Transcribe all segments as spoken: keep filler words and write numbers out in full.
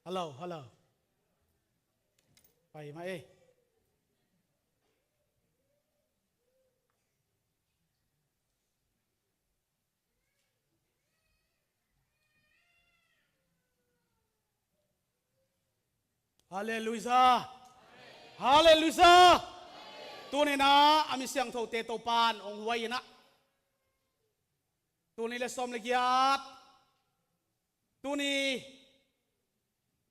Hello, hello. Pai mah ei. Halleluiah. Halleluiah. Tuni-in ah a mi siangthote Topa'n hong huai-in ah, tul nih le sawm le giat, tuni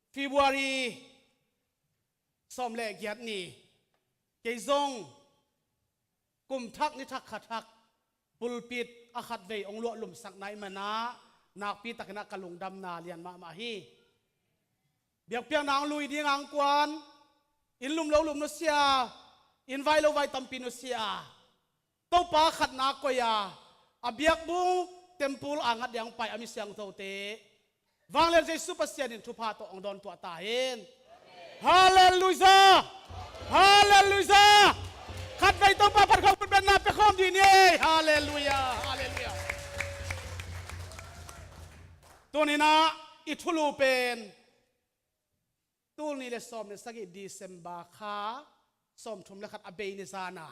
February sawm le giat ni, kei zong kum thak ni thak kha thak pulpit ah khatvei hong luahlumsak na ahih manin ah nakpi takin ah ka lungdamna lian mahmah hi. Biakpiakna hong lui ding a hong kuan, inn lum lo lum nusia, inn vai lo vai tampi nusia, Topa khatna koih a, a biakbuk temple a ngat ding hong pai a mi siangthote, Vanglian Jesu Pasian in thupha tawh hong dawntuah ta hen. Halleluiah! Halleluiah! Khatvei Topa phat khawm khut bengna pia khawm dih ni ei. Halleluiah! Halleluiah! Tuni-in ah i thulu pen tul nih le sawm le sagih December kha sawmthum le khat a bei ni zan a,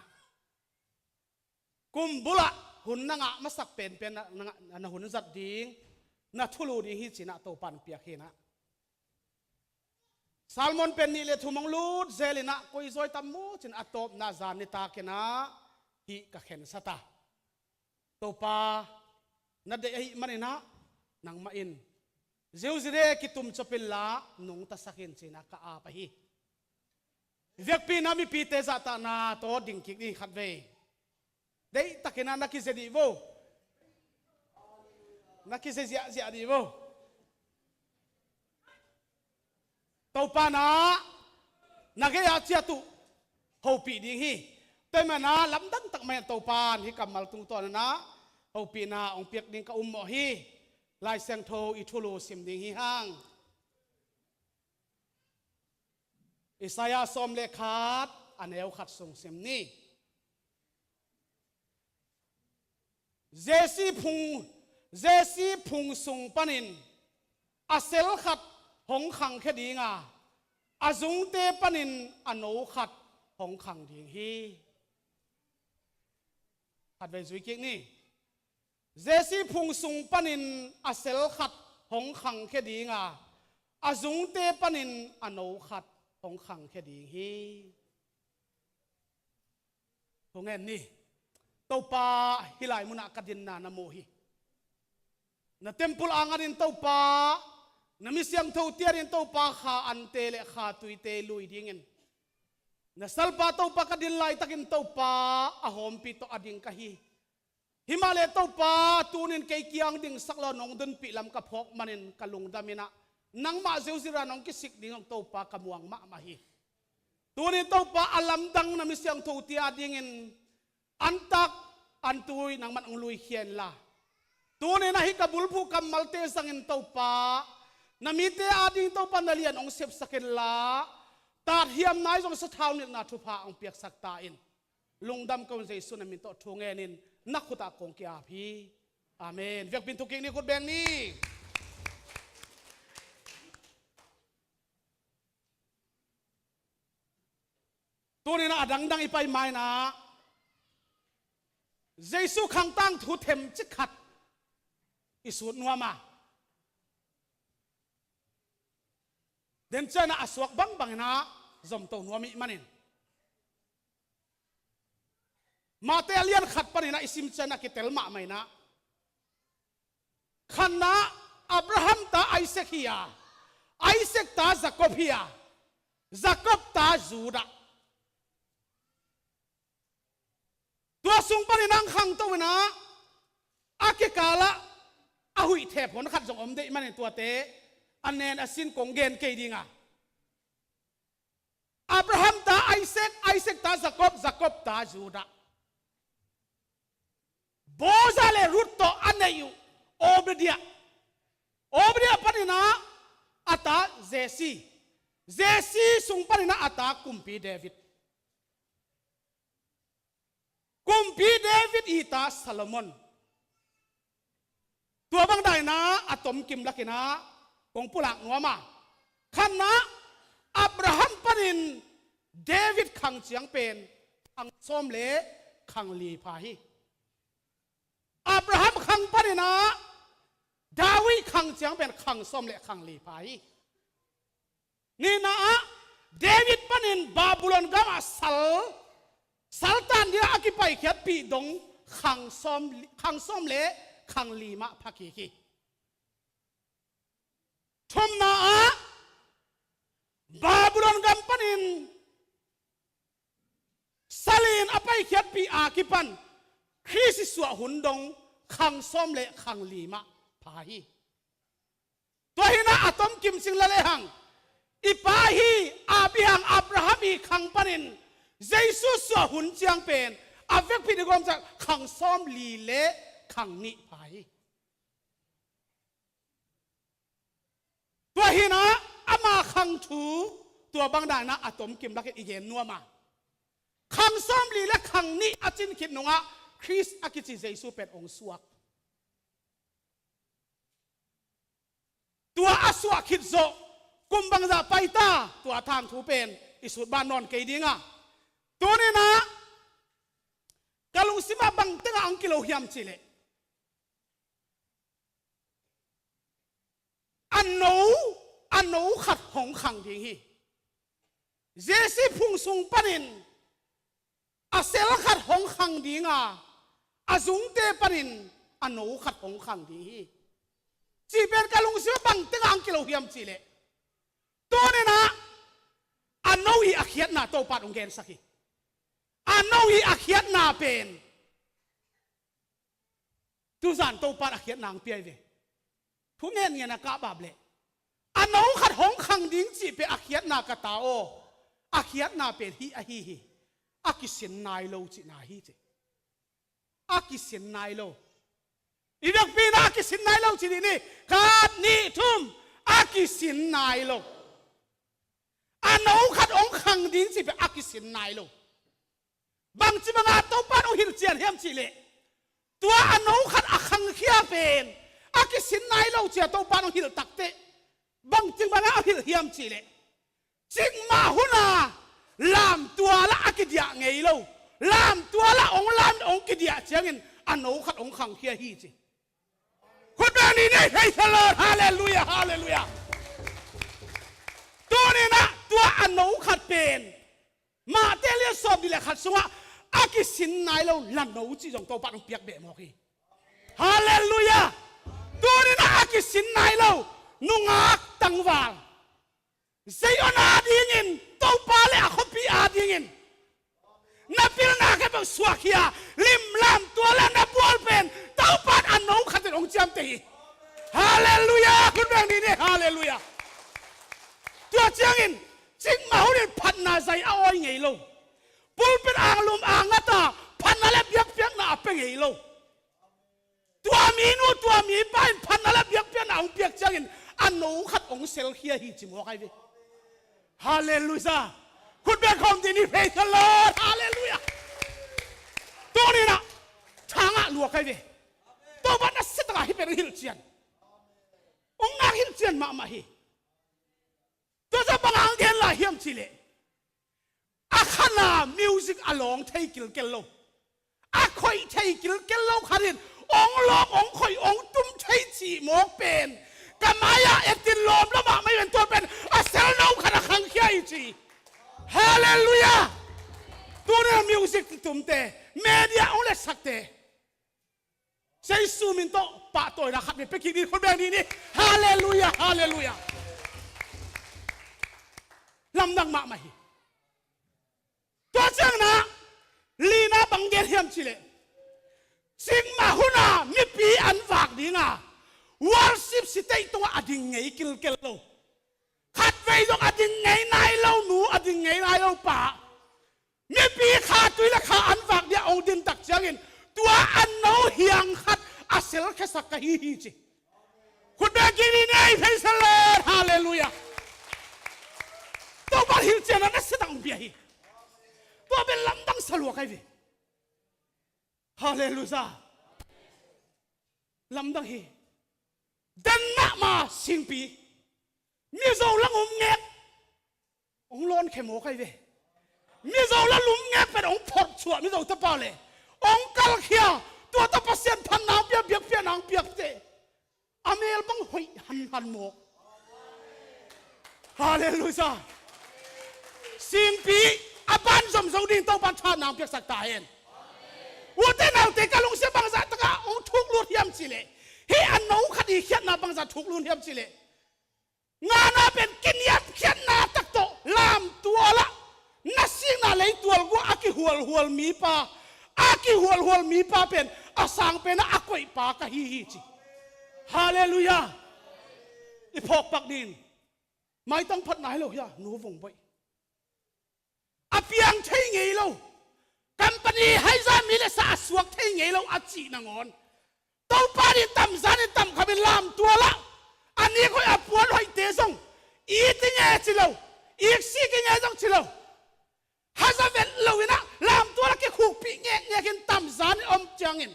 kum bul ah hun na ngah masak penpen na, na, na hun zat ding, na thulu ding hi ci-in ah Topa'n piak hi-in ah, sermon pen nih le thum hong lut zel-in ah koi zaw tam maw ci-in a tawpna zan nitakin ah hih ka khensat a, Topa na deih ahih manin ah nangmah in Ziuzire kitum cop inla nungtasak in ci-in ah ka ap ahi. Vekpi-in ah mipite zahtakna tawh ding kik ni khatvei. Deihtakin ah na kizia dih vo. Na kizia ziahziah dih vo. Topa'n ah na gei-ah ciat uh hopih ding hi. Tua ahih manin ah lamdang tak mah in Topa'n hih kammal tungtawn in ah hopihna hong piak ding ka um mawh hi. Lai Siangtho i thulu sim ding hi hang. Isaiah sawm le khat a neu khat sung sim ni. Jesse phung, Jesse phung sung panin a sel khat hong khangkhia ding a, a zungte panin a no khat hong khang ding hi. Khatvei zui kik ni. Jesse phung sung panin a sel khat hong khangkhia ding a, a zungte panin a no khat hong khangkhia ding hi. Thungen ni. Topa, hih lai munah ka dinna na mu hi. Na temple a nganin Topa, na mi siangthote adingin Topa kha ante le kha tuite lui dingin na salpa Topa ka din laitakin Topa a hawmpi tawh a ding ka hi. Himahleh Topa, tuni-in kei kiang dingsak lo nong dunpih lam ka phawk manin ka lungdam in ah, nangmah ziuzira nong kisik ding zong Topa ka muang mahmah hi. Tuni-in Topa, a lamdang na mi siangthote adingin antak antui nangman hong luikhia inla, tuni-in ah hih ka bulphuh kammalte zangin Topa, na mite ading Topa na lian hong sepsak inla, tat hiamna ahi zong sathau nilhna thupha hong piaksak ta in. Lungdam ka un, Jesu na min tawh thu ngenin na khutah kong ki-ap hi. Amen. Vekpi-in thukik ni, khut beng ni. Tuni-in ah a dangdang i pai ma-in ah Jesu khang tangthu themcik khat i sut nuam a, den ciangin ah a suak bangbangin ah zomto nuam ih manin, Mate a lian khat panin ah i sim ciangin ah kitel mahmah in ah, khatna Abraham ta Isaac hi a, Isaac ta Jacob hi a, Jacob ta Judah. Tua sung panin ah hong khangto in ah, a kikalah a huih thep hon khat zong om deih manin tuate a nen a sin kong gen kei ding a, Abraham ta Isaac, Isaac ta Jacob, Jacob ta Judah. Boaz le Ruth tawh a neih uh Obadiah. Obadiah panin ah a ta Jesse. Jesse sung panin ah a ta kumpi David. i ta Solomon. Tua bang daina a tomkim lakinah kong pulak nuam a, khatna, Abraham panin David khang ciang pen khang sawm le khang li pha hi. Abraham khang paninah David khang ciang pen khang sawm le khang li pha hi. Nihna ah, David panin Babylon gamah sal, saltan dingah a kipaikhiatpih dong khang sawm, khang sawm le khang li mah pha kik hi. Thumna ah, Babylon gam panin sal in a paikhiatpih a kipan Khrist i suah hun dong khang sawm le khang li mah pha hi. Tua hinah a tomkim cing la lehang, i pa hi, Abi hang Abraham i khang panin Jesu suah hun ciang pen a vekpi ding gawm ciang khang sawm li le khang nih pha hi. Tua hinah ama khang thu tua bang daina a tomkim lakin i gen nuam a, khang sawm li le khang nih a cin khit nungah Khrist a kici Jesu pen hong suak. Tua a suah khit zawh kum bangzah pai ta, tua thangthu pen i sut ban nawn kei dinga, tuninah ka lungsimah bang tengah ang kilo hiam cihleh, a no, a no khat hong khang ding hi. Jesse phung sung panin a sel khat hong khang dinga, a zungte panin a no khat hong khang ding hi. Cih pen ka lungsim bang tengah ang kilo hiam cihleh, tuninah a no i a khiatna Topa in hong gensak hi. A no i a khiatna pen tuzan Topa in a khiatna ang piai ve. Thu ngen ngen a kah bap leh, a no khat hong khang ding cih pen a khiatna ka ta aw, a khiatna pen hih ahi hi. A kisin nai lo cihna hi ci. A kisin nai lo. I vekpi na a kisin nai lo ci dih ni. Khat, nih, thum. A kisin nai lo. A no khat hong khang ding cih pen a kisin nai lo. Bangci banga Topa in hong hilhcian hiam cihleh, tua a no khat a khangkhia pen a kisin nai lo cia Topa in hong hilh takteh, bangci banga hong hilh hiam cihleh, cikmah huna lamtualah a kidiah ngei lo, lamtualah hong lam hong kidiah ciangin a no khat hong khangkhia hi ci. Khut beng ni nei, praise the Lord, hallelujah, hallelujah. Tuninah tua a no khat pen Matthai lian sawm nih le khat sungah a kisin nai lo la no cih zong Topa in hong piak beh mawk hi. Hallelujah. Tuninah a kisin nai lo nungak tangval, Zion adingin, Topa le a khuapi adingin na pilna khempeuh suahkhia, limlam tua le na bual pen Topa in a no khatin hong ciamteh hi. Hallelujah. Khut beng ni ni. Hallelujah. Tua ciangin cikmah hunin phatna zai a awi ngei lo, pulpit anglum a ngat a phatna le biakpiakna a pia ngei lo. Tua mi nu, tua mi pa in phatna le biakpiakna hong piak ciangin a no khat hong selkhia hi ci mawk ai ve. Hallelujah. Khut beng khawm dih ni, praise the Lord. Hallelujah. Tuninah thangah luak ai ve. Topa in a siatangah hih pen hong hilhcian, hong ngak hilhcian mahmah hi. Tua zah bang hang gen lai hiam cihleh, a khana music a lawng thei kilkel lo, a khoih thei kilkel lo khatin hong lawng, hong khoih, hong tum thei cih mawk pen ka mai-ah etin lawm lo mahmah hi ven. Tua pen a sel no khat a khangkhia hi ci. Hallelujah. Tuni a music tumte, media hong letsakte, Jesu min tawh pahtawina khat vei pia kik ni, khut beng ni ni. Hallelujah, hallelujah. Lamdang mahmah hi. Tua ciangin ah lina bang gen hiam cihleh, cikmah hunah mipi an vak dinga worship stage tungah a ding ngei kilkel lo, khatvei zong a ding ngei nai lo nu, a ding ngei nai lo pa, mipi kha tui le kha an vak dia hong din tak ciangin tua a no hiang khat a selkhiasak ka hi hi ci. Khut beng kik ni ni ei, praise the Lord, hallelujah. Topa hilhcian a nasia tak hong pia hi. Tua pen lamdang sa lua kai ve. Halleluiah. Lamdang hi. Den mahmah singpi. Mizo lam um ngek. Hong lawn khe mawk ahi ve. Mizo lam um ngek pen hong phorh suah Mizo tapa le hong kalkhia. Tua tapa Pasian phatna hong pia, biakpiakna hong piakte a mel bang hoih hanhan mawk. Halleluiah. Singpi a ban zom zo ding Topan thahatna hong piaksak ta hen. Ute naute, ka lungsim bangzah takah hong thuk lut hiam cih leh, hih a no khat i khiatna bangzah thuk lut hiam cih leh, ngana pen kiniamkhiatna tak tawh lamtual ah na sikna leitual guah a kihualhual mipa, a kihualhual mipa pen a sang pen ah a koihpa ka hi hi ci. Halleluiah. I phawkpak ding. Maitang phatna hi lo hia, Nu Vung Boih. A piang thei ngei lo. Company haizan mi le sa a suak thei ngei lo a cih nangawn, Topa in tamzan in tamkham in lamtual ah a nik hoih a puan hoihte zong, it i nge ci lo, iksik i nge zong ci lo, haza vet lo in ah lamtual ah kikhukpih ngekngek in tamzan in om ciangin,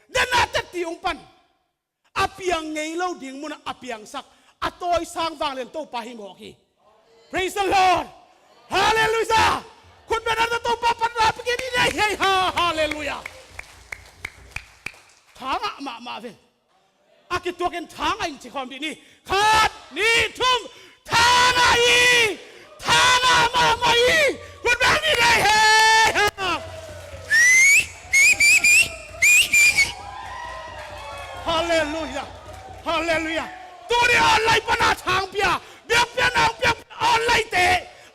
den a tetti hong pan. A piang ngei lo ding munah a piangsak, a tawisang vanglian Topa hi mawk hi. Praise the Lord. Halleluiah. Khut beng na, Topa phatna pia kei ni. Hei, hei, ha, halleluiah. Thangah mahmah ve. A kituakin thangah in ci khawm dih ni. Khat, nih, thum. Thangah hi. Thangah mahmah hi. Khut beng ni. Hei, hei, ha. Halleluiah. Halleluiah. Tuni online pana thang pia, biakpiakna hong piak online te,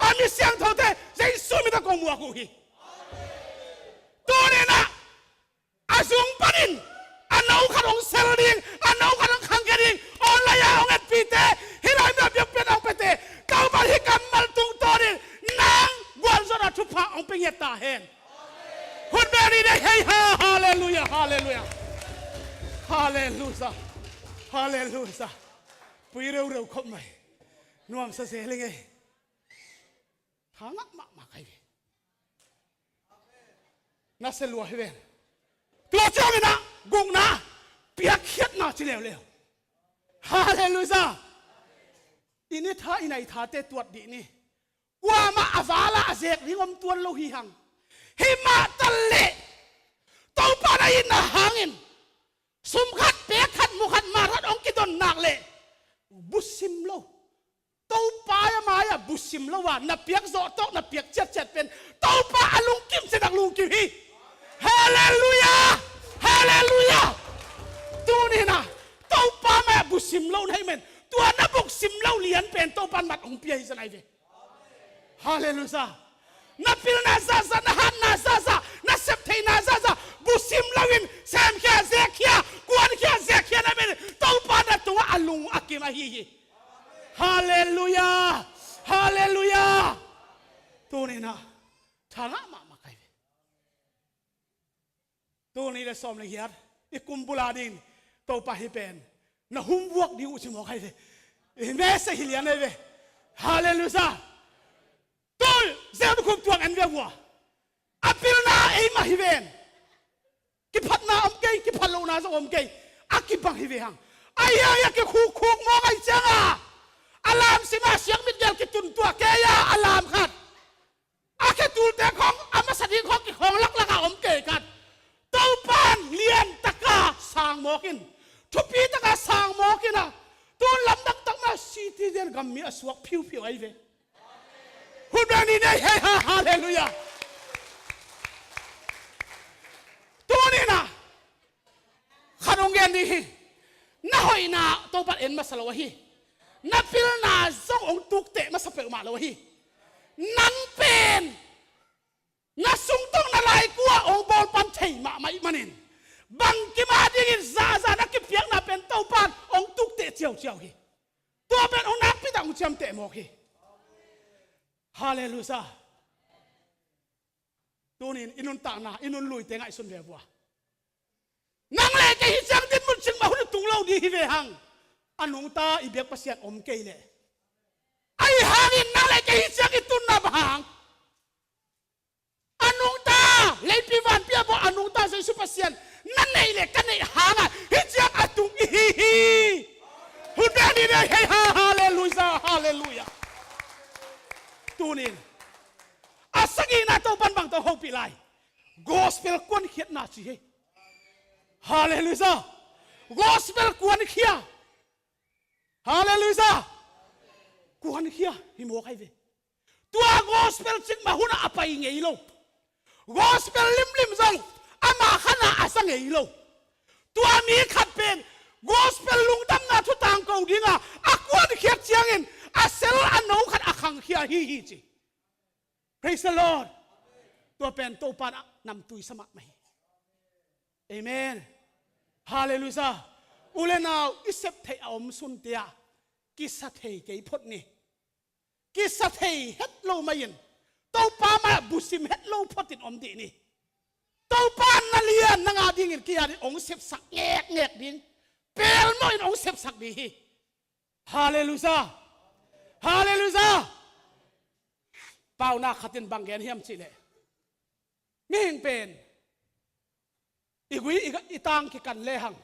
a mi siangthote Jesu min tawh kong muak uh hi. Tuni in ah a zung panin a no khat hong sel ding, a no khat hong khangkhia ding, online ah hong etpite, hih lai-ah biakpiakna hong piate, Topa hih kammal tungtawnin nang gualzawhna thupha hong pia ngiat ta hen. Hun beri dei hei ha. Halleluiah, halleluiah. Halleluiah. Halleluiah. Pui reureu khop mai. Nuamsa zel ing ei. Thangah mahmah kai ve. Na se lua hi ven. Tua ciangin ah gukna, piakkhiatna ci leuleu. Halleluiah. I ni tha, i nai thate tuat dih ni. Kuamah a vala a zek ding om tuan lo hi hang. Himah taleh Topa na itna hangin sum khat, pek khat, mu khat, mal khat hong kidon nak leh busim lo. Topa a mai-ah busim lo a na piak zawh tawh na piak ciatciat pen Topa a lungkim citak lungkim hi. Halleluiah. Halleluiah. Tuni in ah Topa mai-ah busim lo na hih man, tua na busim lo lian pen Topa in mat hong pia hi zan ai ve. Halleluiah. Na pilna zahzah, na hatna zahzah, na septheihna zahzah busim loin semkhia, zekkhia, kuankhia, zekkhia na hih man, Topa na tungah a lung a kim ahi hi. Halleluiah. Halleluiah. Tuni in ah thangah mahmah kai ve. Tul nih le sawm le giat i kum bul a ding Topa hih pen na humvuak ding uh ci mawk ai ve. I message hi lian ai ve. Halleluiah. Tul zeu ni khum tuang en ve vua. A pilna eimah hi ven. Kiphatna om kei, kiphat lohna zong om kei. A kibang hi ve hang. Ahi hang a kikhukhuk mawk ai cianga a lam sima siang mitgel kitun tua kei a, a lam khat. A khetulte khong, a masa ding khong kikhawng laklak a om kei khat. Topan lian taka sang mawk in, thupi taka sang mawk in a, tun lamdang tak ma citizen gam mi a suak phiuphiu ai ve. Hun beng ni nei hei ha, halleluiah. Tuni in a khat hong gen ding hi. Na hoihna Topan en masa lo ahi. Na pilna zong hong tukteh masa peuhmah lo ahi. Nang pen na sungtawng na laiku ah hong bawlpan thei mahmah ih manin bangkim a dingin zahzah na kipiakna pen Topan hong tukteh ciauciau hi. Tua pen hong nakpi tak hong ciamteh mawk hi. Halleluiah. Tunin i nuntakna, i nunluite ngaihsun ve vua. Nang le kei hi ciang dinmun cing mah hun i tung lo ding hi ve hang. A nungta i biak Pasian om kei leh. Ahi hangin nang le kei hi ciang i tunna bang hang. A nungta leipi vanpi a bawh a nungta Jesu Pasian Gospel kuankhiatna ci hi. Halleluiah. Gospel kuankhia. Halleluiah. Kuankhia hi mawk ahi ve. Tua gospel cikmah hunah a pai ngei lo. Gospel limlim zong amah khanah a za ngei lo. Tua mi khat pen gospel lungdamna thu tangko dinga a kuankhiat ciangin a sel a no khat a khangkhia hi hi ci. Praise the Lord. Tua pen Topa in a namtui sa mahmah hi. Amen. Halleluiah. U le nau, i sep theih a om sunte ah kisa thei kei phot ni. Kisa thei het lo mai-in Topa mai-ah busim het lo photin om dih ni. Topa na lian na ngah dingin kei a dingin hong sepsak ngekngek ding, pelmawhin hong sepsak ding hi. Halleluiah. Halleluiah. Paunak khatin bang gen hiam cihleh, mihing pen i gui i, i tang kikan lehang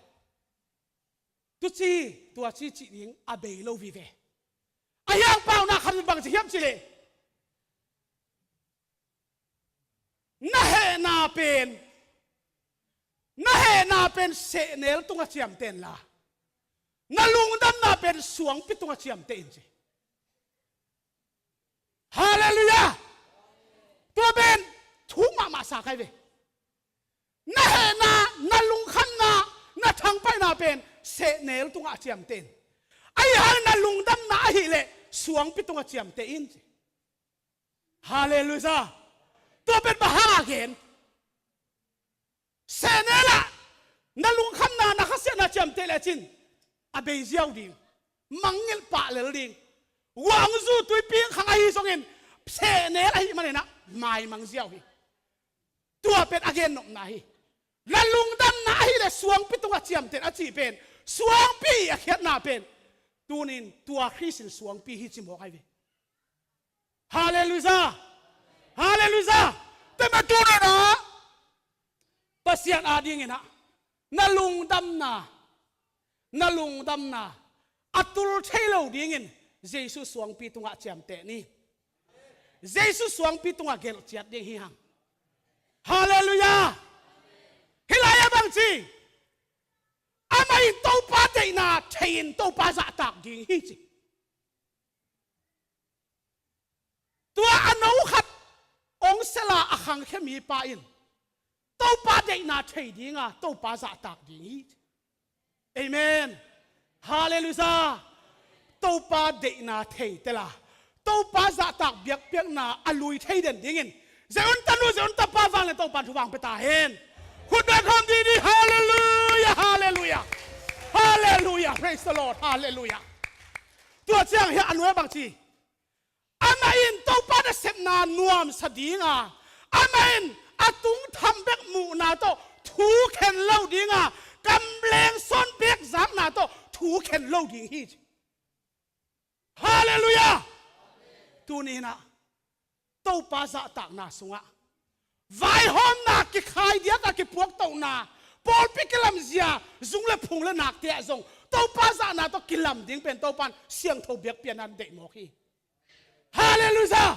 tuci tuaci cih ding a bei lo vive. Ahi hang paunak khatin bang ci hiam cihleh, na hehna pen, na hehna pen sehnel tungah ciamteh inla, na lungdamna pen suangpi tungah ciamteh in ci. Halleluiah. Tua pen thuk mahmah sa kai ve. Na hehna, na lungkhamna, na thangpaihna pen sehnel tungah ciamteh in. Ahi hang na lungdamna ahileh suangpi tungah ciamteh in ci. Halleluiah. Tua pen bang hang a gen? Sehnel ah na lungkhamna, na khasiatna ciamteh lecin a bei ziau ding, mangngilh pah lel ding. Guangzu tuipi khang ahi zongin sehnel ahih manin ah maimang ziau hi. Tua pen a gennopna hi. Na lungdamna ahileh suangpi tungah ciamteh in a cih pen, suangpi a khiatna pen, tunin tua Khrist in suangpi hi ci mawk ahi ve. Halleluiah. Halleluiah. Tua mah tunin ah Pasian adingin ah na lungdamna, na lungdamna a tul thei lo dingin Jesu suangpi tungah ciamteh ni. Jesu suangpi tungah gelh ciat ding hi hang. Halleluiah. Hih lai-ah bang ci? Amah in Topa deihna thei-in Topa zahtak ding hi ci. Tua a no khat hong sel a a khangkhia mipa in Topa deihna thei dinga Topa zahtak ding hi. Amen. Halleluiah. Topa deihna thei tela Topa zahtak biakpiakna a lui thei den dingin Zion tanu, Zion tapa vanglian Topa in thupha hong pia ta hen. Khut beng khawm didi. Halleluiah. Halleluiah. Halleluiah. Praise the Lord. Halleluiah. Tua ciang hiah a nuai bang ci? Amah in Topa nasepna nuamsa dinga, amah in a tungtham bek muhna tawh thu khen lo dinga, kamleng sawn bek zakna tawh thu khen lo ding hi ci. Halleluiah. Tuni-in ah Topa zahtakna sungah vaihawmna, kikhai diak a kipuaktohna, pawlpi kilamzia, zung le phung le nakte ah zong Topa zahna tawh kilam ding pen Topa in siangtho biakpiakna in deih mawk hi. Halleluiah.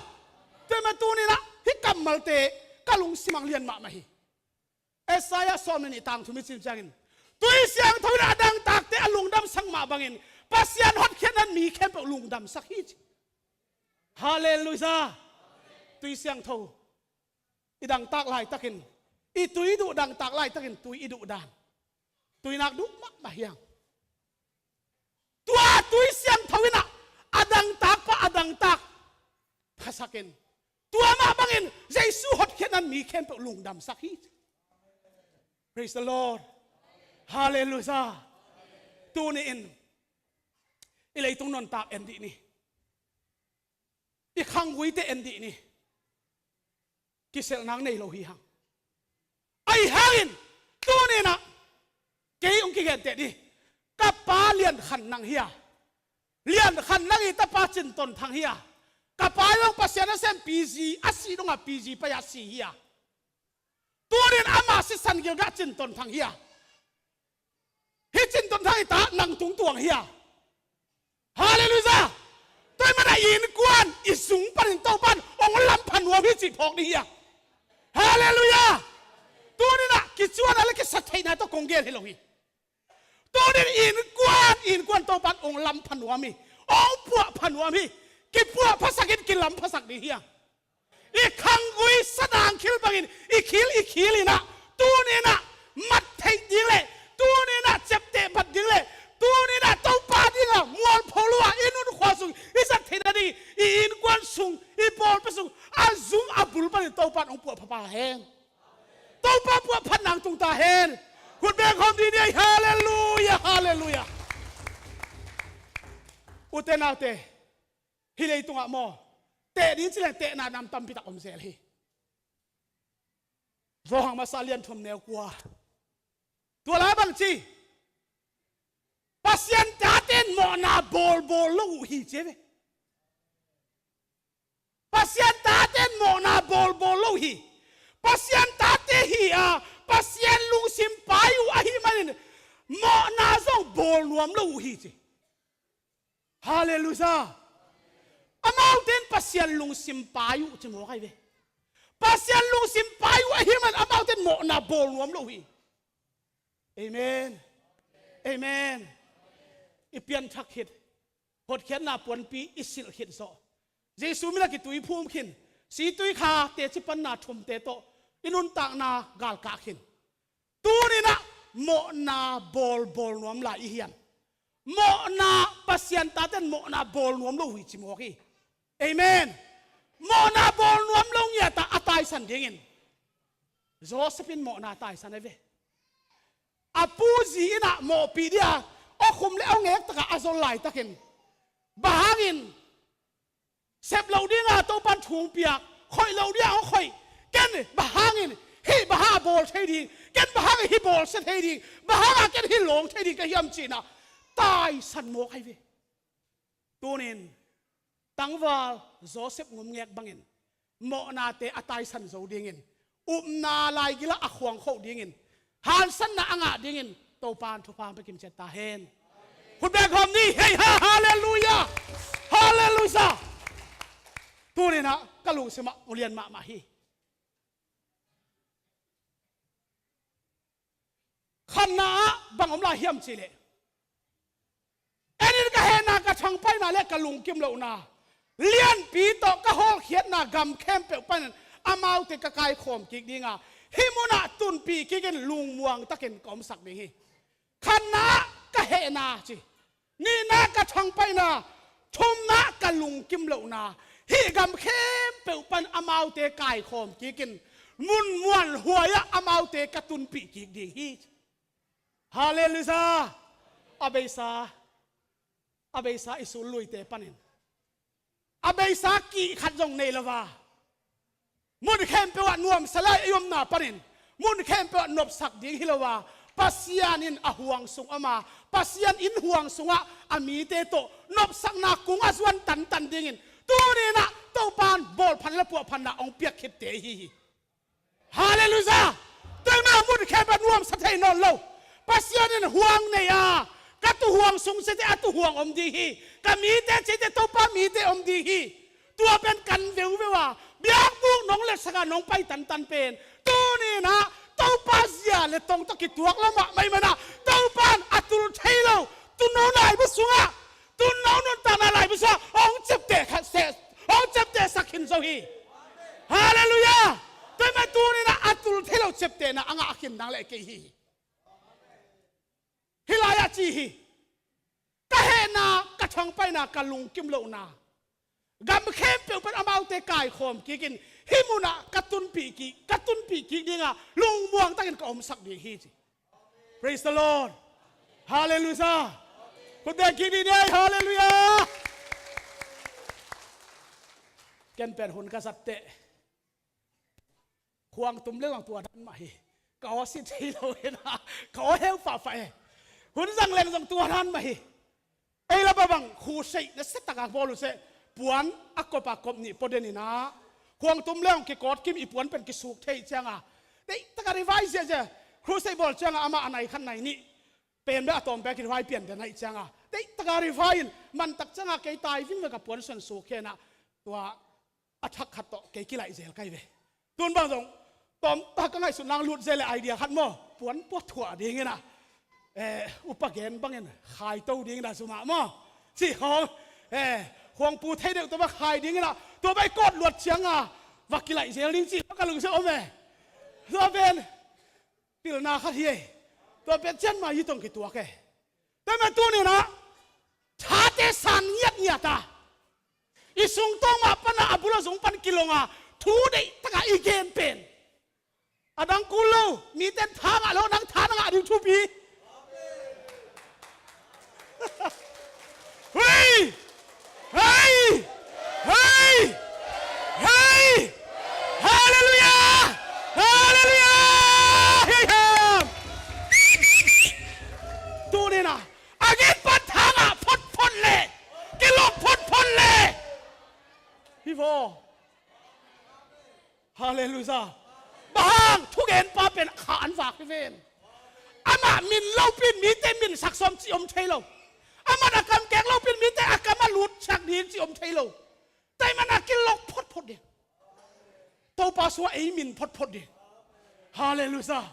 Tua mah tuni-in ah hih kammalte ka lungsim ah lian mahmah hi. Isaiah sawm le nih tang thum i cih ciangin, tui siangtho in a dangtakte a lungdamsak mah bangin Pasian hotkhiatna in mi khempeuh lungdamsak hi ci. Halleluiah. Tui siangtho i dangtak laitakin, i tui duh dangtak laitakin tui i duh dan, tui nak duh mahmah hi hang. Tua tui siangtho in ah a dangtak pa a dangtak phasak in, tua mah bangin Jesu hotkhiatna in mi khempeuh lungdamsak hi. Praise the Lord. Halleluiah. Tuni-in i leitung nuntak en dih ni. I khangguite en dih ni. Kiselh nang nei lo hi hang. Ahi hangin tuni-in ah kei hong kigenteh ni. Ka pa Lian Khan Nang hi a, Lian Khan Nang i tapa Cin Ton Thang hi a, ka pa zong Pasian nasem P G a si dongah P G pai a si hi a, tuni-in ama sisan gilgah Cin Ton Thang hi a, hih Cin Ton Thang i ta Nang Tung Tuang hi a. Halleluiah. Tua ahih manin ah i innkuan i sung panin Topa in hong lampha nuam hi cih phawk ding hi a. Halleluiah. Cuan a le kisat theihna tawh kong gen hi lo hi. Tunin innkuan, innkuan Topan ong lam pha nuam hi. Ong puah pha nuam hi. Kipuah phasak in kilam phasak ding hi a. I khanggui sanang khil bangin i khil, i khil inah, tuninah mat theih ding le, tuninah ciapteh phat ding le, tuninah Topa dingah mualpho lo-ah i nunkhua sung i zat theihna ding i innkuan sung, i pawlpi sung a zung a bul panin Topan ong puah pha pah hen. Topa puah phat nang tung ta hen. Khut beng khawm dih ni ei. Halleluia, halleluia. Ute naute, hih leitungah maw, teh ding ci leng tehna nam tampi tak om zel hi. Johan masa lian thum neu kua. Tua lai bang ci, Pasian tate in mawhna bawlbawl lo uh hi ci ve. Pasian tate in mawhna bawlbawl lo hi. Pasian tate hi a, Pasian lungsim pai uh ahih manin mawhna zong bawl nuam lo uh hi ci. Halleluia. Amaute in Pasian lungsim pai uh ci mawk ahi ve. Pasian lungsim pai uh ahih man amaute in mawhna bawl nuam lo uh hi. Amen. Amen. I pianthak khit, hotkhiatna puanpi i silh khit zawh, Jesu min a kitui phum khin, situi kha teci panna thumte tawh i nuntakna galkah khin. Tuninah mawhna bawlbawl nuam lai i hiam? Mawhna, Pasian taten mawhna bawl nuam lo uh hi ci mawk hi. Amen. Mawhna bawl nuam lo ngiatah a taisan dingin Joseph in mawhna taisan ahi ve. A pu zi innah mawhpih dia aw khum le aw ngek takah a zol laitakin, bang hangin sep loh dinga Topan thu hong piak, khoih loh dinga hong khoih, ken bang hangin hih bang hang a bawl thei ding, ken bang hangin hih bawlsia thei ding, bang hanga ken hih lawng thei ding ka hiam cinah taisan mawk ahi ve. Tunin tangval Joseph ngumngek bangin mawhnate a taisan zo dingin, upna laigilah a khuangkhoh dingin, hansanna a ngah dingin Topan thupha hong pia kimciat ta hen. Khut beng khawm ni. Hei ha, halleluia. Halleluia. Tuninah ka lungsimah ulian mahmah hi. Khatna ah bang om lai hiam cihleh, en in ka hehna, ka thangpaihna le ka lungkim lohna lianpi tawh ka hawlkhiatna gam khempeuh panin amaute ka kaikhawm kik dinga, hih munah tunpih kikin lungmuang takin ka omsak ding hi. Khatna ah ka hehna ci. Nihna ka thangpaihna, thumna ka lungkim lohna, hih gam khempeuh pan amaute kaikhawm kikin, mun muanhuai-ah amaute ka tunpih kik ding hi. Halleluia. A beisa, a beisa i sulluite panin a beisa kih khat zong nei lo a, mun khempeuh ah nuamsa lai i omna panin mun khempeuh ah nopsak ding hi lo a, Pasian in a huang sung om a, Pasian in huang sungah a mite tawh nopsakna kung a zuan tantan dingin tuninah Topan bawlphan le puahphanna hong piak khitte hi hi. Halleluia. Tua ahih manin mun khempeuh nuamsa thei nawn lo. Pasian in huang nei a, ka tuhuang sung cite a tuhuang om ding hi. Ka mite cite Topa mite om ding hi. Tua pen kan veuveu a, biakbuk nong letsak a nong pai tantan pen tuninah Topa zia le tong tawh kituak lo mahmah ahih manah Topan a tul thei lo tuuno naibu sungah, tuuno nuntakna laibu sungah hong ciapteh khat seh, hong ciaptehsak khin zo hi. Halleluia. Tua ahih manin tuninah a tul thei lo ciaptehna a ngah khin nang le kei hi. Hih lai-ah ci hi. Ka hehna, ka thangpaihna, ka lungkim lohna gam khempeuh pan amaute kaikhawm kikin hih munah ka tunpih kik, ka tunpih kik dinga lungmuang takin ka omsak ding hi ci. Praise the Lord. Halleluia. Khut beng kik ni ei. Halleluia. Ken pen hun ka zatteh khuang tum leng zong tua dan mah hi. Ka aw sit thei lo hi na, ka aw heu fahfah e. Hun zang leng zong tua dan mah hi. Ei la babang khu seih na se taka bawl uh seh, puan a kop a kop nih pua den inah khuang tum leng kikawt kim i puan pen kisuk thei cianga, deih taka revise ziahziah. Khu seih bawl cianga amah a nai khat nai nih pen bek a tawm bek revise pian den aih cianga deih taka revise in mantak cianga kei tai vingvek a puan suan suk khenah tua a thak khat tawh kei kilaih zel kai ve. Tun bang zong Tawmta ka ngaihsut nang lut zel le idea khat maw, puan puat thuah dingin ah, eh, upa gen bangin khai to ding dah sumah maw, cih khawng, eh, khuangpu thei deuh tua bang khai dingin ah, tua bang i kawt luat cianga va kilaih zel ding cih ka lungsim om e. Tua pen pilna khat hi e. Tua pen cian mai hi tong kituak e. Tua mah tuninah thate san ngiatngiat a, i sungtawng mah pana a bul a zung pan kilonga thu deih taka i gen pen a dang kul lo. Miten tha ngah lo, nang tha na ngah ding thupi. Hei! Hei! Hei! Hei! Halleluiah! Halleluiah! Hei ham! Tuninah a gen pan tha ngah photphot le kilok photphot le hi vaw. Halleluiah. Bang hang? Thugenpa pen kha an vak hi ven. Amah min lopin mite min sak sawm cih om thei lo. Amah a kam kek lopin mite a kam a lut sak ding cih om thei lo. Taiman a kilok photphot ding. Topa sua ei min photphot ding. Halleluiah.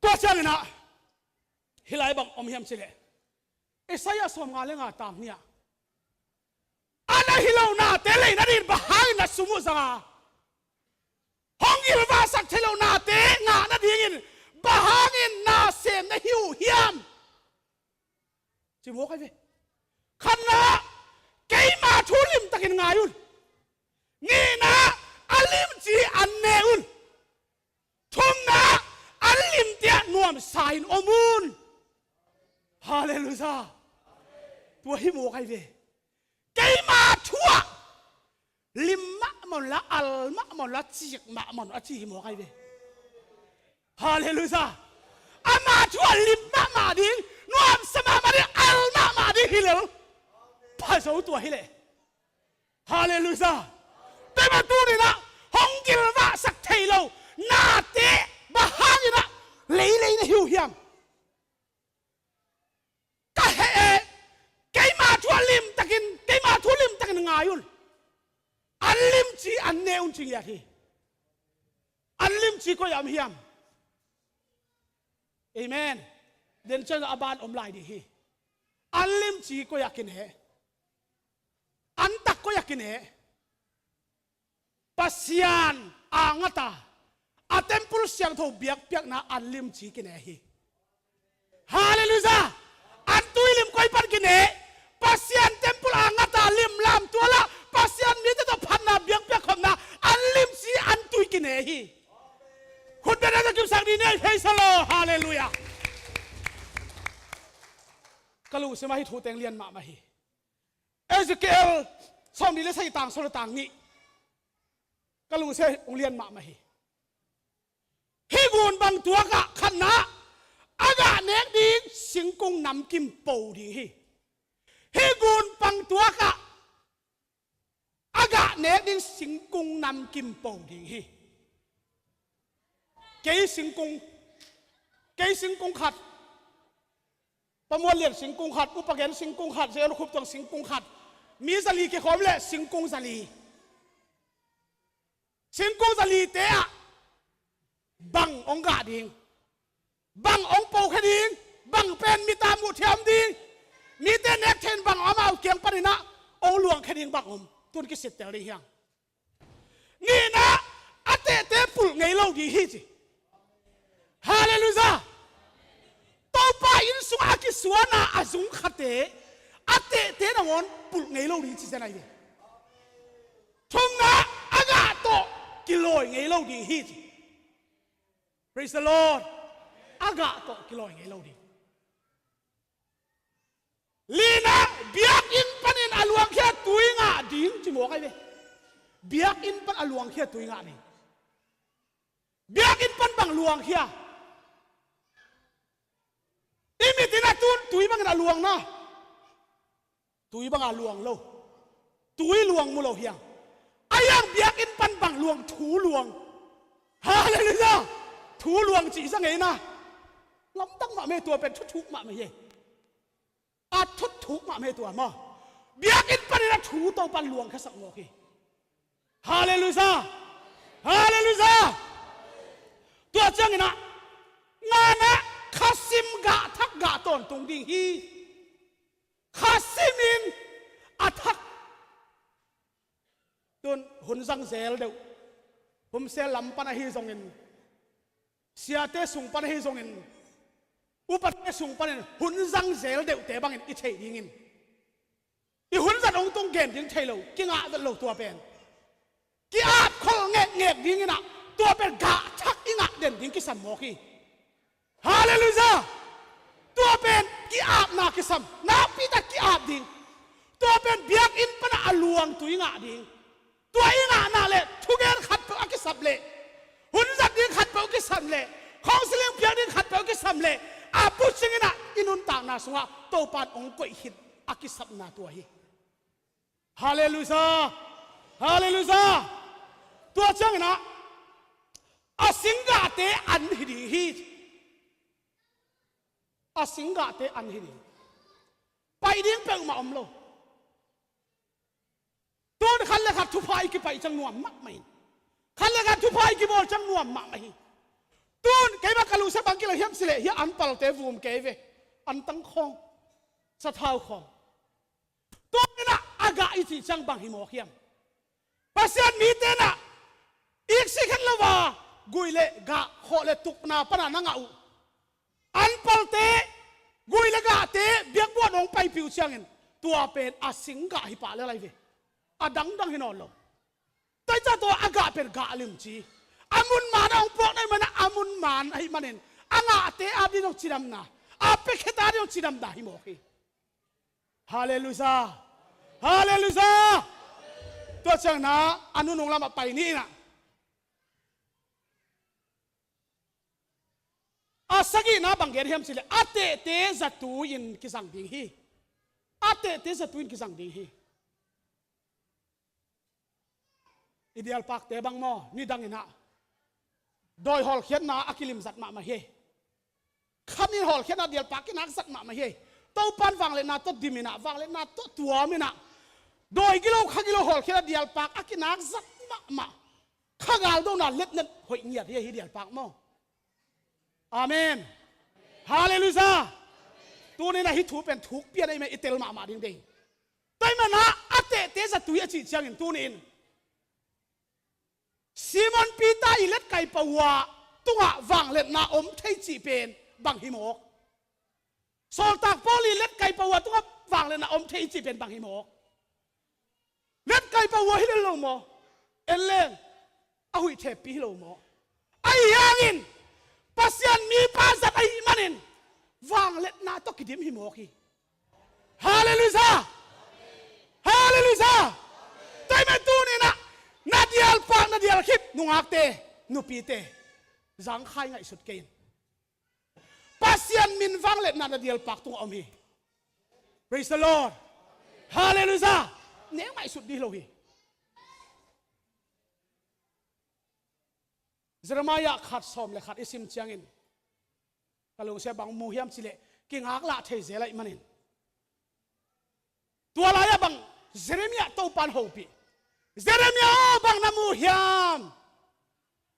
Tua cianginah hih lai bang om hiam cileh, Isaiah sawmnga le nga tang nih ah, a na hi lo nate lei nadingin bang hangin na sum uh zanga, hong gilvahsak thei lo nate ngah nadingin bang hangin na sem na hi uh hiam? Ci mawk ai ve. Khatna, keima thu limtakin ngai un. Nihna, a limci an ne un. Thumna, a limte ah nuamsa in om un. Halleluiah. Tua hi mawk ai ve. Keima thu ah lim mahmah unla, al mahmah unla, cik mahmah un a ci hi mawk ai ve. Halleluiah. Ama thu ah lim mahmah ding, nuamsa mahmah ding, al mahmah ding hi lel. Pha zo tua hi leh. Halleluiah. Tua mah tuninah hong gilvahsak thei lo nate bang hanginah leilei na hi uh hiam? Ka heh e, keima thu a limtakin, keima thu limtakin ngai un. An limci an ne un ci ngiat hi. An limci koi ah om hiam? Amen. Den ciang a ban om lai ding hi. An limci koi ah kine? An tak koi ah kine? Pasian a ngat a, a temple siangtho biakpiakna an limci kine hi. Halleluiah. An tui lim koi pan kine? Pasian temple a ngat a lim lamtual ah Pasian mite tawh phatna biakpiak khopna an limci an tui kine hi. Khut beng a za kim sang dih ni, praise the Lord. Halleluiah. Ka lungsim ah hih thu teng lian mahmah hi. Ezekiel sawmnih le sagih tang sawm le tang nih. Ka lungsim ah hong lian mahmah hi. Hih gun bang tuak ah khatna, a gah nek ding singkung namkim po ding hi. Hih gun bang tuak ah a gah nek ding singkung namkim po ding hi. Kei singkung, kei singkung khat, Pa Muan Lian singkung khat, Upa Gen singkung khat, Zelu Khup Tuang singkung khat, mi zali kikhawm leh singkung zali. Singkung zalite ah bang hong gah ding, bang hong pokhia ding, bang pen mite muh theih om ding, mite nek theih in bang amau kiang paninah hong luangkhia ding bang om, tun kisittel ding hiang. Nihna, a tehte pulh ngei lo ding hi ci. Halleluiah. Topa inn sungah a kisuana a zung khate a tehte nangawn pulh ngei lo ding ci zen ai ve. Thumna, a gah tawh kilawi ngei lo ding hi ci. Praise the Lord. A gah tawh kilawi ngei lo ding. Lina, biakinn panin a luangkhia tui ngah ding ci mawk ai ve. Biakinn pan a luangkhia tui ngah ding. Biakinn pan bang luangkhia? I mitin a tun tui bangin a luang na. Tui banga luang lo. Tui luang mu lo hiang. A hiang biakinn pan bang luang, thu luang. Halleluiah. Thu luang cih za ngei na. Lamdang mahmah hi tua pen, thuthuk mahmah hi. A thuthuk mahmah hi tua maw. Biakinn panin a thu Topan luangkhiasak mawk hi. Halleluiah. Halleluiah. Tua ciangin ah, nganah khasim gah thak gah tawntung ding hi. Khasim in a thak. Tun hun zang zel deuh, hun sel lam pan ahi zongin, siate sung pan ahi zongin, upate sung panin hun zang zel deuhte bangin i theih dingin, i hun zat hong tung gen ding thei lo, kingah vet lo tua pen. Ki-ap khol ngekngek dingin ah, tua pen gah thak i ngah den ding kisam mawk hi. Halleluiah. Tua pen ki-apna kisam, nakpi tak ki-ap ding. Tua pen biakinn panah a luang tui ngah ding. Tua i ngahna le thugen khatpeuh a kisap le, hun zat ding khatpeuh kisam le, counseling piak ding khatpeuh kisam le, a bucing in ah i nuntakna sungah Topan hong koih khit a kisapna tua hi. Halleluiah. Halleluiah. Tua ciangin ah, a singgahte an hi ding hi. A singgahte an hi ding. Pai ding peuhmah om lo. Tun khat le khat thupha i kipaih ciang nuam mahmah in, khat le khat thupha i kibawl ciang nuam mahmah hi. Tun keimah ka lungsim bang kilawm hiam cih leh, hia an palte vum kei ve. An tang khawng, sathau khawng. Tun in ah a gah i cih ciang bang hi mawk hiam? Pasian mite in ah iksik het lo a, gui le gah, khawh le tukna pana na ngah uh an palte, gui le gahte biakbuan hong paipih uh ciangin, tua pen a singgah hi pah le lai ve. A dangdang hi nawn lo. Tua hi ciang tua a gah pen gah limci, a mun man a hong puak na hih manin, a mun man ahih manin, a ngahte ap ding zong cidamna, a piakhia ta ding zong cidamna hi mawk hi. Halleluiah. Halleluiah. Tua ciangin ah a nunung lamah pai ni in ah, a sagihna bang gen hiam cih leh, a tehte zatui in kizang ding hi. A tehte zatui in kizang ding hi. I dialpakte bang maw, nidang in ah dawi hawlkhiatna a kilimzat mahmah hi. Khat ni in hawlkhiatna dialpak kinak zat mahmah hi. Topan vangliatna tawh dim in ah, vangliatna tawh tuam in ah, dawi gilo kha gilo hawlkhiatna dialpak a kinak zat mahmah. Kha galdona letnet hoih ngiat hi, hih dialpak maw. Amen. Halleluiah. Tuni in ah hih thu pen thuk pian ahih manin i tel mahmah ding dei. Tua ahih manin ah a tehte zatui a cih ciangin tuni in Simon Peter i letkaipa uh a tungah vangliatna om thei cih pen bang hi mawk? Sawltak Paul i letkaipa uh a tungah vangliatna om thei cih pen bang hi mawk? Letkaipa uh a hi lel lo maw? En leng a huih theppi hi lo maw? Ahi hangin Pasian mipa zat ahih manin vangliatna tawh kidim hi mawk hi. Halleluiah. Halleluiah. Tua ahih manin tuni in ah na dialpak, na dialkhip nungakte, nupite, zangkhai ngaihsut kei in. Pasian min vangliatna na dialpak tungah om hi. Praise the Lord. Halleluiah. Neu ngaihsut dih lo hi. Jeremiah khat sawm le khat i sim ciangin, ka lungsim ah bang mu hiam cih leh, kingaklah thei zel ahih manin. Tua lai-ah bang Jeremiah Topan hopih. Jeremiah aw, bang na mu hiam?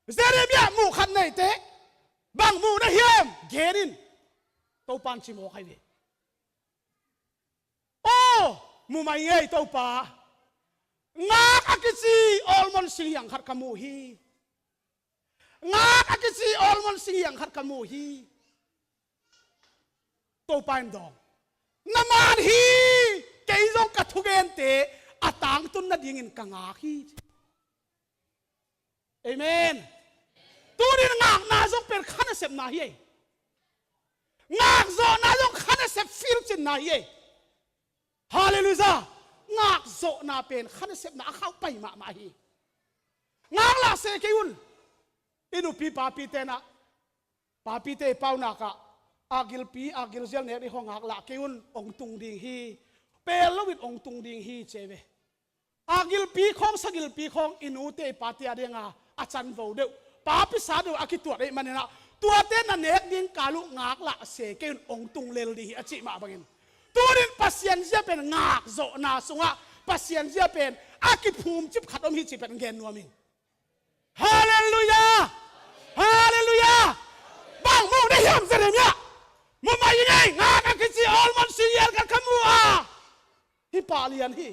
Jeremiah muh khat neite, bang mu na hiam? Gen in. Topan ci mawk ahi ve. Aw, mu mai ngei Topa. Ngak a kici almond singhiang khat ka mu hi. Ngak a kici almond singhiang khat ka mu hi. Topa in dawng, na man hi. Kei zong ka thugente a tangtun nadingin ka ngak hi. Amen. Tuni in ngakna zong pen kha nasepna hi ei. Ngakzawhna zong kha nasep filcinna hi ei. Halleluiah. Ngakzawhna pen kha nasepna a khauh pai mahmah hi. Ngaklah se kei un. I nupi papite in ah, papite i paunak ah, a gilpi, a gilzial nek ding khawng ngaklah kei un, hong tung ding hi. Pel loin hong tung ding hi, ci ve. A gilpi khawng, sa gilpi khawng i nute i pate a dinga a canvo deuh, papi sa deuh a kituat ahih manin ah, tuate na nek ding kal uh ngaklah se kei un, hong tung lel ding hi, a cih mah bangin, tuni in Pasian zia pen ngakzawhna sungah, Pasian zia pen a kiphumcip khat om hi cih pen gen nuam ing. Halleluiah! Halleluiah! Bang mu na hiam Jeremiah? Mumai ngei ngak a kici almond sing hial khat ka mu a, hi pah lian hi.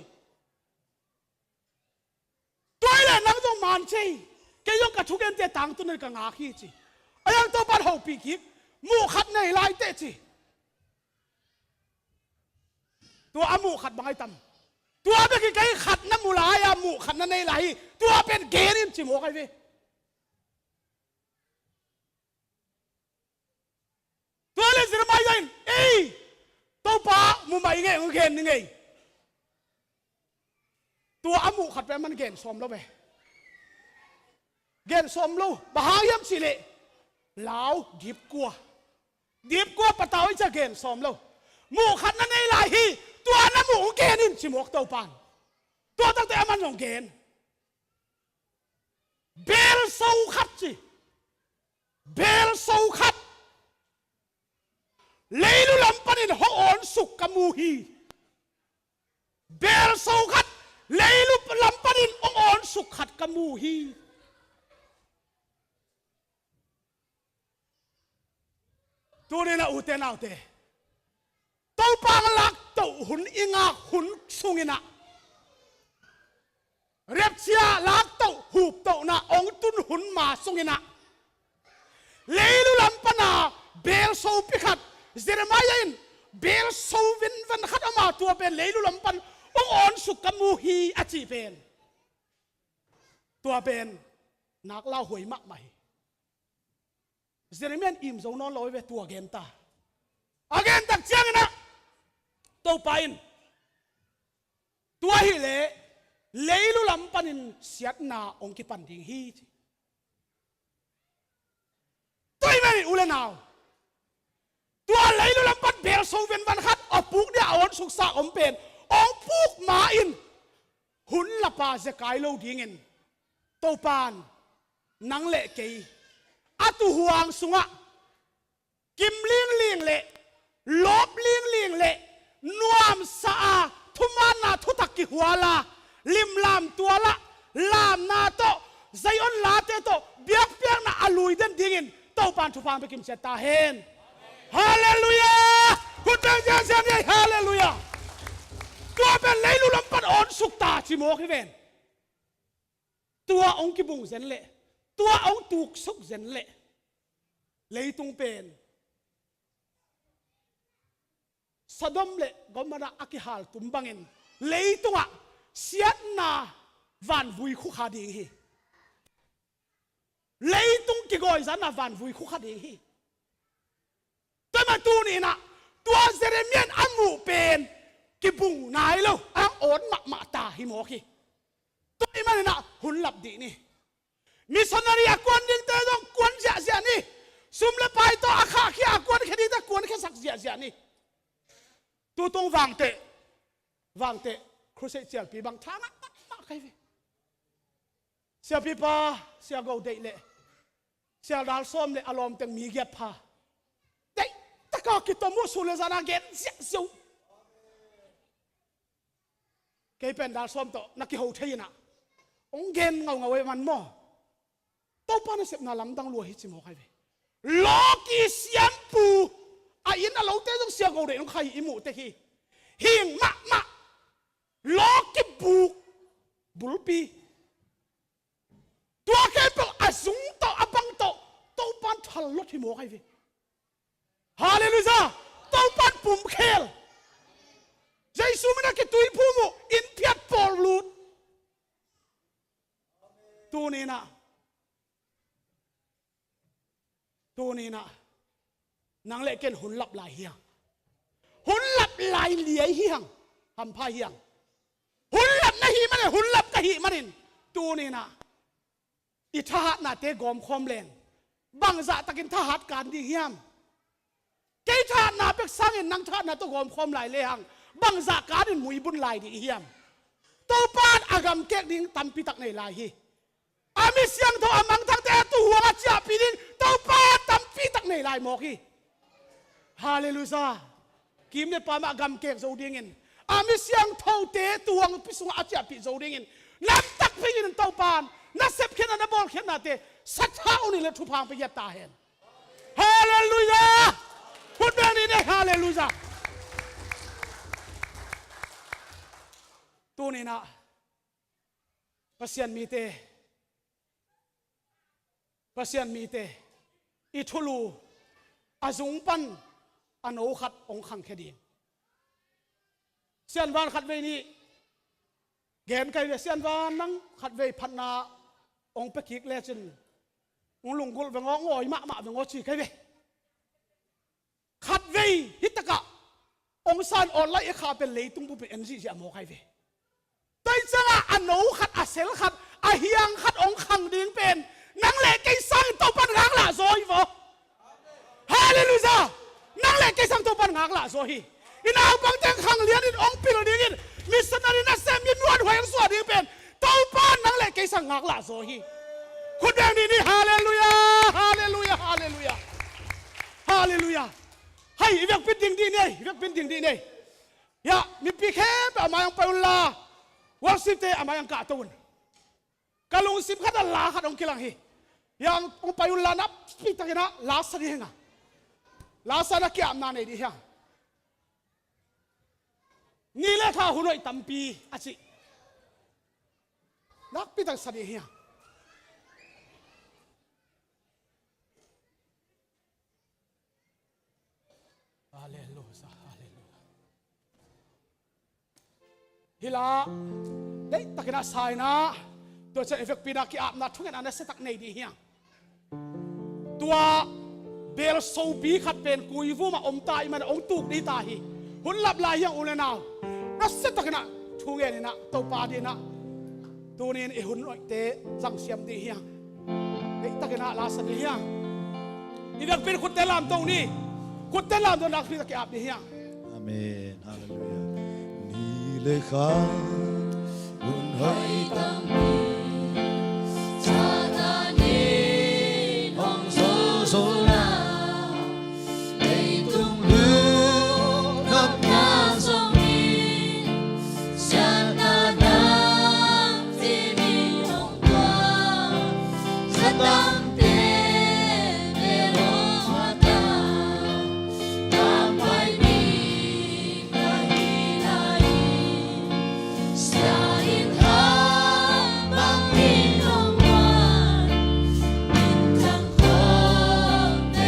Tua hi leh nang zong man cei, kei zong ka thugente tangtun in ka ngak hi ci. A hiang Topan hopih kik, muh khat nei lai teh ci. Tua a muh khat bang ai tam? Tua bek hi kei, khat na mu lai a, muh khat na nei lai hi. Tua pen gen in ci mawk ai ve. Tua le Jeremiah in, ei, Topa, mumai ngei, hong gen ni ngei. Tua a muh khat pen man gen sawm lo ve. Gen sawm lo, bang hang hiam cih leh, lau, dipkua. Dipkua patau i ca gen sawm lo. Muh khat na nei lai hi, tua na muh hong gen in ci mawk Topan. Tua takte a man zong gen. Belso khat ci. Belso khat. Leilu lam panin hong awnsuk ka mu hi. Belso khat. Leilu lam panin hong awnsuk khat ka mu hi. Tuni-in ah ute naute, Topa laktoh hun i ngak hun sungin ah, rapture laktoh huptohna hong tun hun ma sungin ah, leilu lam pana belso pi khat, Jeremiah in belso venven khat om a, tua pen leilu lam pan hong awnsuk ka mu hi a cih pen, tua pen nak lauhuai mahmah hi. Jeremiah in im zo nawn lo hi ve, tua gen ta. A gen tak ciangin ah, Topa in, tua hi leh leilu lam panin siatna hong kipan ding hi ci. Tua hi manin u le nau, tua leilu lam pan belso venvan khat a puk dia a awnsuksa om pen, hong puk ma-in hun lapa zekai lo dingin Topan nang le kei a tuuhuang sungah kim lingling le lawp lingling le nuamsa a thumaanna thutak kihual a, limlam tual ah lamna tawh Zion late tawh biakpiakna a lui den dingin Topan thupha hong pia kimciat ta hen. Halleluiah! Khut beng ziahziah ni ei, halleluiah! Tua pen leilu lam pan awnsuk ta ci mawk hi ven. Tua hong kibung zen leh, tua hong tuksuk zen leh, leitung pen Sodom le Gomorrah a kihaltum bangin leitungah siatna vanvui khukha ding hi. Leitung kigawizatna vanvui khukha ding hi. Tua mah tuni-in ah tua Jeremiah in a muh pen kibung nai lo, a hong awn mahmah ta hi mawk hi. Tua ahih manin ah hun lap dih ni. Missionary a kuan dingte zong kuan ziahziah ni. Sum le pai tawh a khahkhia a kuankhia dingte kuankhiasak ziahziah ni. Tutung Vangteh, Vangteh crusade cialpi bang tha ngah mahmah ka hi ve. Siapipa, Sia Go Deih le Sia Dal Sawm le a lawmteng mi giat pha. Deih taka kitom uh, sun le zan a gen ziahziah uh. Kei pen Dal Sawm tawh na kiho thei in ah, hong gen ngaungau e man maw. Topa nasepna lamdang lua hi ci mawk ai ve. Lawki siampu a inn a lote zong Sia Go Deih in hong khai hi i muh tek hi. Hing mahmah. Lawki buk bulpi. Tua khempeuh a zung tawh a bang tawh Topan thallot hi mawk ai ve. Halleluiah! Topan pumkhel. Jesu min a kituiphum uh, inn phiat pawl lut. Tuni-in ah, tuni-in ah nang le ken hun lap lai hi hang. Hun lap lai liai hi hang. Hampha hi hang. Hun lap na hih manin, hun lap ka hih manin, tuni-in ah i thahatnate gawmkhawm leng bangzah takin thahat kan ding hiam? Kei thahatna pek sangin nang thahatna tawh gawmkhawm lai lehang bangzah kanin muibun lai ding i hiam? Topan a gamkek ding tampi tak nei lai hi. A mi siangtho a mangthangte a tuuhuang a ciahpih ding Topan tampi tak nei lai mawk hi. Halleluiah. Kim le pam ah gamkek zo dingin, a mi siangthote tuuhuangpi sungah a ciahpih zo dingin nam takpi in Topan Na sepkhiatna, na bawlkhiatnate satha uh ni le thupha hong pia giat ta hen. Halleluiah. Hun beng ni nei, halleluiah. Tuninah Pasian mite, Pasian mite i thulu a zung pan a no khat hong khangkhia ding. Sianvan khatvei nih gen kai ve, Sianvan nang khatvei phatna hong pia kik lecin hong lunggulh veng aw, hong awi mahmah veng aw ci kai ve. Khatvei hitakah hong san awt lai i kha pen leitung bup in en zihziah maw kai ve. Tua hi ciangah a no khat, a sel khat, a hiang khat hong khang ding pen nang le kei sangin Topan ngaklah zaw hi vaw. Halleluiah. Nang le kei sang Topan ngaklah zaw hi. I naupang teng khang lianin hong pil dingin, missionary nasem, mi muanhuai hong suah ding pen Topan nang le kei sang ngaklah zaw hi. Khut beng dih ni, halleluiah, halleluiah, halleluiah. Halleluiah. Hai, i vekpi in ding dih ni ei, i vekpi in ding dih ni ei. Hiah mipi khempeuh a mai hong pai unla, worship te a mai hong kahto un. Ka lungsim khatah la khat hong kilang hi. Hiah hong pai unla, nakpi takinah la sa dih hiang a. La sa na ki-apna nei dih hiang. Ni le kha hun hoih tampi a cih nakpi tak sa dih hiang. Halleluiah, halleluiah. Hi la, deihtakinah sa inah, tua ciang i vekpi inah ki-apna thungen a nasiatak nei dih hiang. Tua beel sopi khat pen kuivum ah om ta, i man hong tuk dih ta hi. Hun lap lai hiang u le nau. Nasiatakinah thu ngen inah, Topa dinah tunin i hun hoihte zangsiam dih hiang. Deihtakinah la sa dih hiang. I vekpi in khutte lamto ni. Khutte lamto, nakpi tak ki-ap dih hiang. Amen. Halleluiah. Ni le kha hun hoih tampi Satan in hong zolzol a, leitung lungdamna zongin siatna dang timi hong tua. Satan te bel hong huat a, tampai mi Sia in ha bangin hong wan, minthang khawmte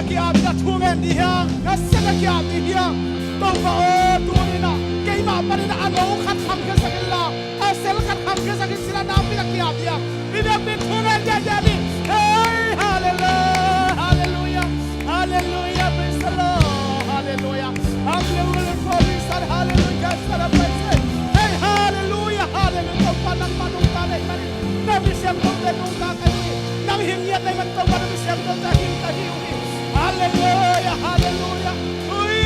Ki-ap ding a thu ngen ding hiam, na sel a ki-ap ding hiam? Topa aw, tuni-in ah keimah panin ah a no khat khangkhia sak inla, a sel khat khangkhia sak in, sila nakpi-in ah ki-ap ding hiam? Mi biakpi in thu ngen diakdiak ni. Hei, halleluia, halleluia, halleluia, praise the Lord, halleluia. Hallelujah, praise the Lord, hallelujah, praise the Lord. Hei, halleluia, halleluia. Topa nangmah nungta na hih manin, na mi siangthote nungta ka hi uh hi. Nang hing ngiat na hih manin Topa na mi siangthote hing ka hi uh hi. Halleluia, halleluia. Ui,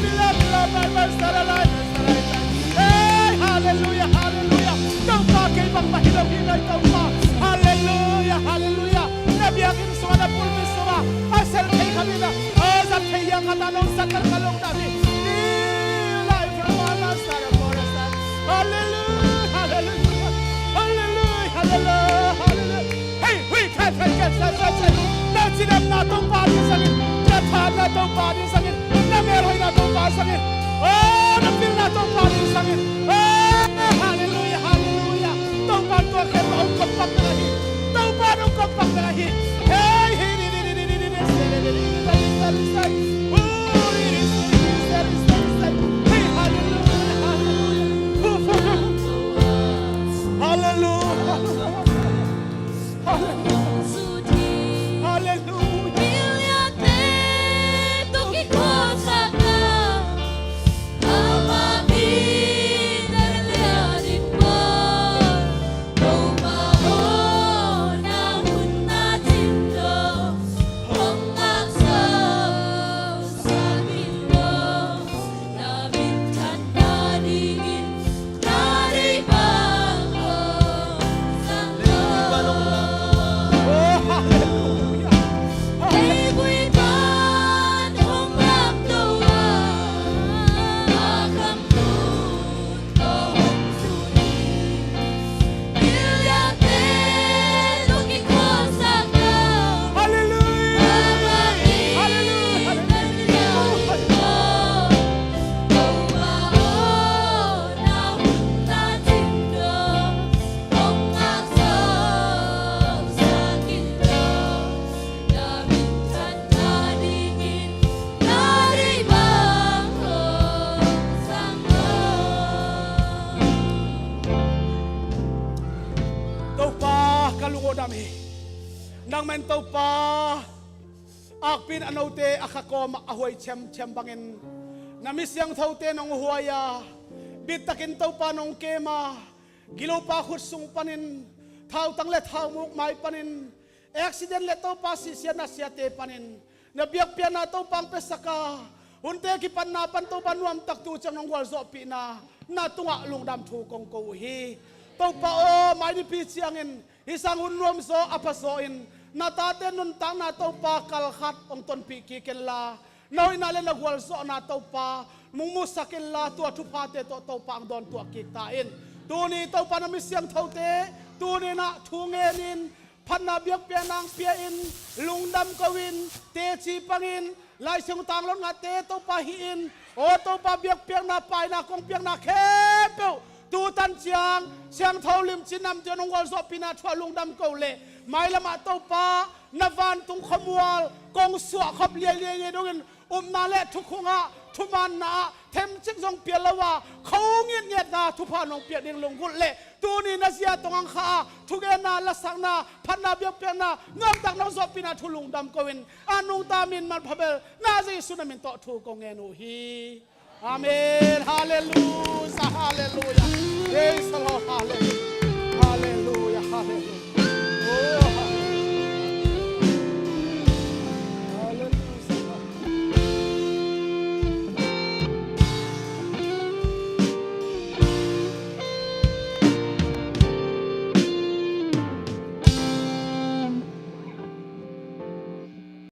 bila, bila, bai, bai, sara lai, bai, sara lai. Hei, halleluia, halleluia. Topa kei bangmah hi lo hi ngai Topa. Halleluia, halleluia. Na biakinn sungah, na pulpit sungah a sel thei khat in ah, a zat thei hiang khat ah nong zat kha lo na hi. New life from our Master, our Master. Halleluia, halleluia, halleluia, halleluia, halleluia. Hei, hui, khai, khai, khai, khai, khai, khai. Na cidamna Topa ding zang in, na thahatna Topa ding zang in, na melhoihna Topa zang in, oh, na pilna Topa ding zang in. Oh, halleluia, halleluia. Topa in tua khempeuh hong kop pak na hi. Topa in hong kop pak na hi. Hei, hei, hei, hei, hei, hei, hei, hei, hei, hei, hei, hei. Hei, halleluia, halleluia. Halleluia. Halleluia. Topa, ka lung aw dam hi. Nangmah in Topa, akpi in a note a kha kawmah a huai thiamthiam bangin na mi siangthote nong huai a, bittakin Topa nong kem a, gilopa khut sung panin, thautang le thaumuk mai panin, accident le Topa sihsiatna siate panin na biakpiakna Topa hong piasak a, hunte kipatna pan Topa nuamtak tu ciang nong gualzawhpihna na tungah lungdam thu kong ko uh hi. Topa aw, mai nipi ciangin hih sang hun nuamzaw a phazaw in na tate nuntakna Topa kalkhat hong tonpih kik inla, na hoihna le na gualzawhna Topa mungmusak inla, tua thuphate tawh Topa hong dawntuah kik ta in. Tuni Topa na mi siangthote tuni-in ah thu ngenin, phatna biakpiakna hong pia-in, lungdam ko-in, teci pangin, Lai Siangtho tanglo ngate Topa hih in, aw Topa, biakpiakna, paina, kongpiakna khempeuh tu tan ciang siangtho limci namte nong gualzawhpihna thu ah lungdam ko leh, mailamah Topa na vantung khuamual kong suahkhop liailiai dongin upna le thukhunga, thumaanna ah themcik zong pia lo a, kho ngitngetna thupha nong piak ding lunggulh le, tuni na zia tawh hong kha a, thugenna, lasakna, phatna, biakpiakna, nuamtak nong zawhpihna thu lungdam ko-in, a nungta min manpha bel na Jesu na min tawh thu kong ngen uh hi. Amen. Halleluia, halleluia. Praise the Lord. Halleluia. Halleluia, halleluia.